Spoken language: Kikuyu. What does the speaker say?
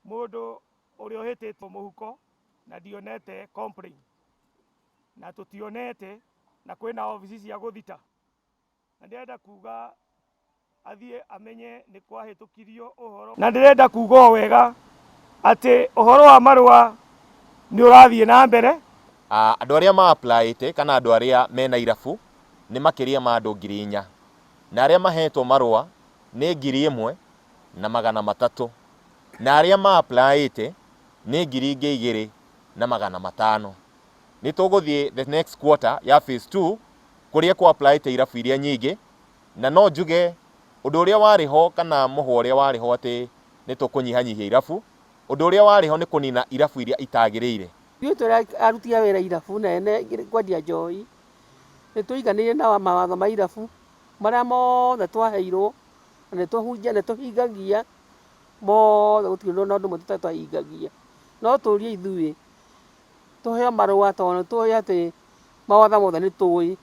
Mũndũ ũrĩa ũhĩtĩtwo mũhuko na ndionete complain na tũtionete na kwĩna obici cia gũthita. Na ndĩrenda kuga athiĩ amenye nĩ kwahĩtũkirio ũhoro. Na ndĩrenda kuga o wega atĩ ũhoro wa marũa nĩ ũrathiĩ na mbere. Andũ arĩa ma apply-ĩte kana andũ arĩa mena irabu nĩ makĩria ma andũ 4000 na arĩa mahetwo marũa nĩ 1300 na arĩa ma apply-ĩte nĩ 2500. Nĩ tũgũthiĩ the next quarter ya phase 2 kũrĩa kũ apply-ĩte irabu iria nyingĩ, na no njuge ũndũ ũrĩa warĩ ho kana mũhwa ũrĩa warĩ ho atĩ nĩ tũkũnyihanyihia irabu, ũndũ ũrĩa warĩ ho nĩ kũnina irabu iria itagĩrĩire. Ithuĩ tũrĩ aruti a wĩra irabu nene kwendia njohi, nĩ tũiganĩire na mawatho ma irabu marĩa mothe twaheirwo na nĩ tũhingagia mothe gũtirĩ ũndũ ona ũmwe tũtahingagia. No tũrie ithuĩ tũheo marũa tondũ nĩ tũĩ atĩ mawatho mothe nĩ tũĩ.